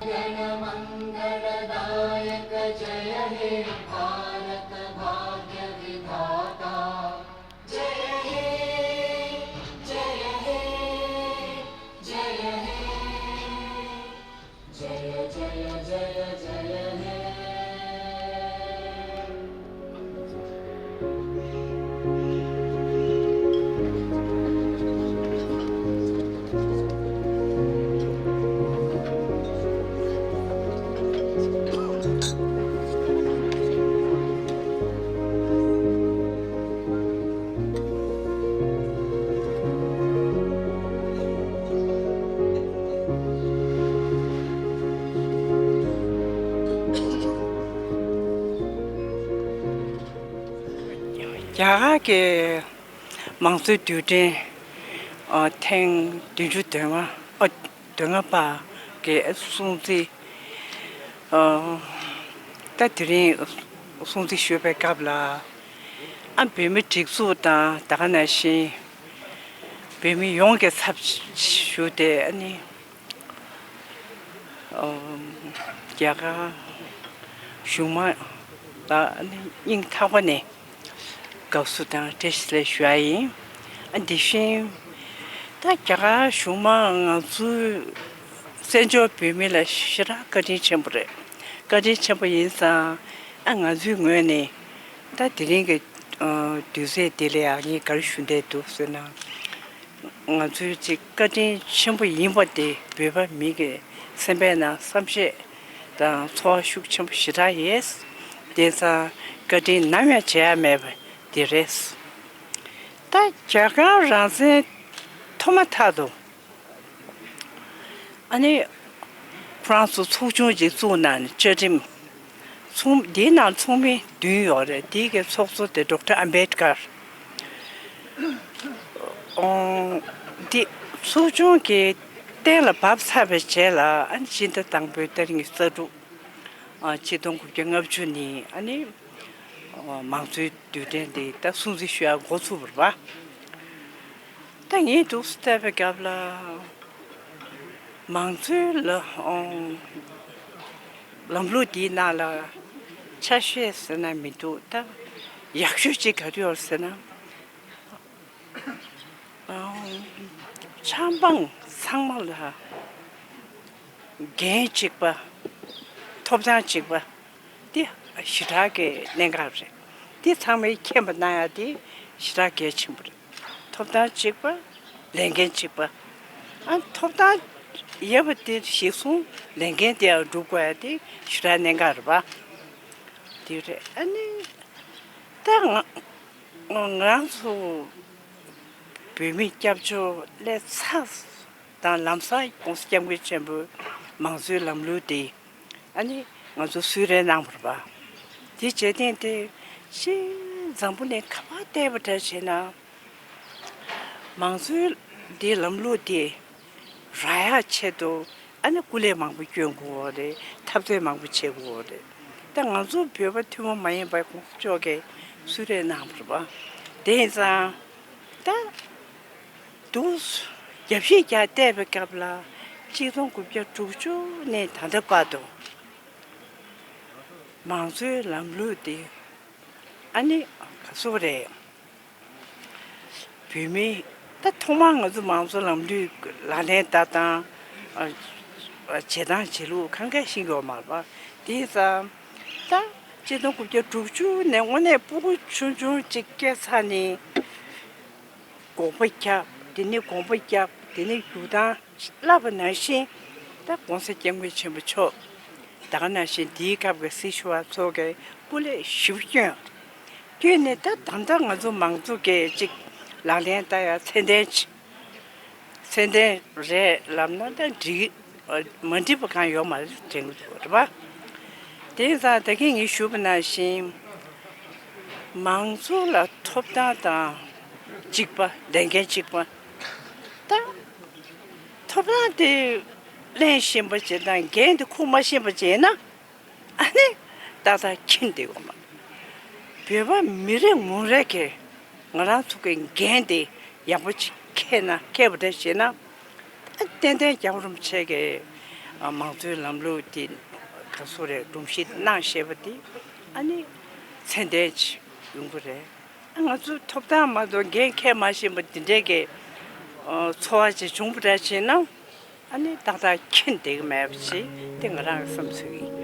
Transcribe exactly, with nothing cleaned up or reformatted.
गणमङ्गलदायक जय हे भारत भाग्य विधाता। जय हे, जय हे, जय हे। जय जय जय जय हे। རྒྱ་གར་གྱི་མང་གཙོའི་དུས་དྲན། ཨ། ཐེངས་བདུན་ཅུ་དོན་ལྔ། ཨ། དོན་ལྔ་པ་གི་སྲུང་བརྩི། ཨ། ད་དེ་རིང་སྲུང་བརྩི་ཞུ་བའི་སྐབས་ལ། ཨ། བོད་མི་སྒྲིག་འཛུགས་དང་ད་ག་ནང་བཞིན་བོད་མི་ཡོངས་ཀྱི་ཚབ་ཞུས་ཏེ། ཨ་ནི། ཨ། རྒྱ་གར་གཞུང་མང་ལ་ཨ་ནི་སྙིང་ཐག་པ་ནས་དགའ་བསུ་དང་བཀྲ་ཤིས་བདེ་ལེགས་ཞུ་ཡ་ཡིན། ཨ། དེ་བཞིན་ད་རྒྱ་གར་གཞུང་མང་ང་ཚོའི་བཙན་བྱོལ་བོད་མི་ལ་ཞེ་དྲག་བཀའ་དྲིན་ཆེན་པོ་རེད། བཀའ་དྲིན་ཆེན་པོ་ཡིན་ཙང་། ཨ། ང་ཚོའི་ངོས་ནས་ད་དེ་རིང་གི། ཨ། དུས་ཚོད་འདི་ལ་ཡང་ངས་ག་རེ་ཞུ་འདོད་འདུག་ཟེར་ན། ང་ཚོའི་ཅིག་བཀའ་དྲིན་ཆེན་པོ་ཡིན་པ་དེ་བོད་པ་མི་གི་སེམས་པའི་ནང་བསམ་ཤེས་དང་ཚོར་བ་ཤུགས་ཆེན་པོ་ཞེ་དྲག་ཡོད། དེ་ཙང་བཀའ་དྲིན་ནམ་ཡང་བརྗེད་ཡ་མེད་པ་དེ་རེད། ད་རྒྱ་གར་རང་བཙན་ཐོབ་མ་ཐག་ཏུ། ཨ་ནི། ཁོ་རང་ཚོ་ཚོགས་ཆུང་ཅིག་བཙུགས་གནང་ནས་བཅའ་ཁྲིམས། ཚོགས། འདིའི་ནང་ཚོགས་མི་བདུན་ཡོད་རེད། དེའི་གི་ཚོགས་གཙོ་དེ་ཌོག་ཊར་ཨམ་བེད་ཀར། ཨོ། འདི་ཚོགས་ཆུང་གི་གཏན་ལ་བབས་ཚར་བའི་རྗེས་ལ། ཨ་ནི་སྤྱི་ཟླ་དང་པོའི་ཏ་རིག་ཉི་ཤུ་རྩ་དྲུག། ཨ། ཆིག་སྟོང་དགུ་བརྒྱ་ལྔ་བཅུ་ནས། ཨ་ནི། ཨ། མང་གཙོའི་དུས་དྲན་དེ་ད་སྲུང་བརྩི་ཞུ་ཡ་འགོ་ཚུགས་པ་རེད་པ། ད་ངས་འདུག་སེ་བལྟས་པའི་སྐབས་ལ། མང་གཙོའི་ལ། ཨོ། ལམ་ལུགས་འདིའི་ནང་ལ་ཆ་ཤས་ཟེར་ན་མི་འདུག་ད་ཡག་ཤོས་ཅིག་ག་རེ་ཡོད་ཟེར་ན། ཨོ། ཆབ་འབངས་ཚང་མ་ལ་འགན་གཅིག་པ། ཐོབ་ཐང་གཅིག་པ། འདི་ཞེ་དྲག་གི་གནད་འགག་རེད། འདི་ཚང་མས་མཁྱེན་པ་གནང་ཡ་དེ་ཞེ་དྲག་གལ་ཆེན་པོ་རེད། ཐོབ་ཐང་གཅིག་པ། ལས་འགན་གཅིག་པ། ཨ། ཐོབ་ཐང་ཡོད་པ་དེ་གཞིར་བཟུང་ལས་འགན་དེ་ཡང་སྒྲུབ་དགོས་ཡ་དེ་ཞེ་དྲག་གནད་འགག་རེད་པ། དེ་རེད། ཨ་ནི། ད་ང་ང་རང་ཚོ་བོད་མི་སྐྱབས་བཅོལ་སླེབས་ཚར་དང་ལམ་སང་༸གོང་ས་༸སྐྱབས་མགོན་ཆེན་པོས་མང་གཙོའི་ལམ་ལུགས་དེ། ཨ་ནི་ང་ཚོ་གསོལ་རས་གནང་བ་རེད་པ། དེ་བྱས་ཏེ་དེ་ཅིག་འཛམ་བུ་གླིང་ག་པར་བལྟས་པ་འདྲ་བྱས་ན། མང་གཙོའི་འདི་ལམ་ལུགས་དེ་རག་ཡག་ཆེད་དུ། ཨ་ནི་སྐུ་ལས་མང་པོ་བསྐྱོན་དགོས་རེད། འཐབ་རྩོད་མང་པོ་བྱེད་དགོས་རེད། ད་ང་ཚོ་བོད་པ་ཐུན་མོང་མ་ཡིན་པ་༸གོང་ས་མཆོག་གིས་གསོལ་རས་གནང་བ་རེད་པ། དེ་ཡིན་ཙང་། ད་འདུག་རྒྱབ་བཤིག་རྒྱག་བལྟས་པའི་སྐབས་ལ། ཆིག་སྟོང་དགུ་བརྒྱ་དྲུག་ཅུ་ནས་ད་ལྟ་བར་དུ་མང་གཙོའི་ལམ་ལུགས་དེ། ཨ་ནི་ག་ཚོད་རེད། བོད་མི་ད་ཐོག་མར་ང་ཚོ་མང་གཙོ་ལམ་ལུགས་ལག་ལེན་བསྟར་སྟངས། ཨ། བྱེད་སྟངས་བྱེད་ལུགས་གང་ག་ཤེས་ཀྱི་ཡོད་མ་རེད་པ། དེ་ཙང་ད་ཆིག་སྟོང་དགུ་བརྒྱ་དྲུག་ཅུ་ནས་དངོས་གནས་སྤུ་གུ་ཆུང་ཆུང་ཅིག་སྐྱེས་ཚར་ནས། དགོངས་པ་བརྒྱབ། དེ་ནས་དགོངས་པ་བརྒྱབ། དེ་ནས་རྒྱུག་སྟངས་བསླབ་པ་ནང་བཞིན། ད་༸གོང་ས་༸སྐྱབས་མགོན་ཆེན་པོ་མཆོག་ད་ག་ནང་བཞིན་དེའི་སྐབས་ཀྱི་སྲི་ཞུ་བ་ཚོ་གིས་སྐུ་ལས་ཞེ་པོ་བསྐྱོན། བསྐྱོན་ནས་ད་ད་ལྟ་ང་ཚོ་མང་གཙོ་གི་ཅིག་ལག་ལེན་བསྟར་ཡ་ཚད་ལྡན་ཅིག་ཚད་ལྡན་རེད་ལབ་ན་ད་འགྲིག་མ་འགྲིག་པ་གང་ཡོད་མ་རེད་དྲན་གྱི་འདུག་རེད་པ། དེ་ཡིན་ཙང་ད་གིན་ངས་ཞུས་པ་ནང་བཞིན། མང་གཙོ་ལ་ཐོབ་ཐང་དང་གཅིག་པ། ལས་འགན་གཅིག་པ། ད་ཐོབ་ཐང་དེ་ལེན་ཤེས་པ་བྱས་དང་འགན་དེ་འཁུར་མ་ཤེས་པ་བྱས་ན། ཨ་ནི་ཏག་ཏག་འཁྱེར་བསྡད་ཡོད་མ་རེད། བོད་པ་མི་རེ་ངོ་རེ་གིས་ང་རང་ཚོ་གི་འགན་དེ་ཡག་པོ་ཅིག་འཁྱེར་ན། འཁྱེར་བ་འདྲ་བྱས་ན། ཨ། ཏན་ཏན་རྒྱལ་བ་རིན་པོ་ཆེ་གི་ ཨ། མང་གཙོའི་ལམ་ལུགས་དེ་ག་ཚོད་རེད། སྒྲོམ་གཞི་གནང་ཤེས་པ་དེ་ཨ་ནི་ཚད་ལྡན་ཅིག་ཡོང་གི་རེད། ཨ། ང་ཚོ་ཐོབ་ཐང་མ་གཏོགས་འགན་འཁྱེར་མ་ཤེས་པ་དེ་འདྲའི་གི་ཨ། ཚོར་བ་ཅིག་བྱུང་པ་འདྲ་བྱས་ན། ཨ་ནི་ཏག་ཏག་འཁྱེར་བསྡད་ཀྱི་མེད་པ་ཅིག་དེ་ང་རང་གི་བསམ་ཚུལ་ཡིན།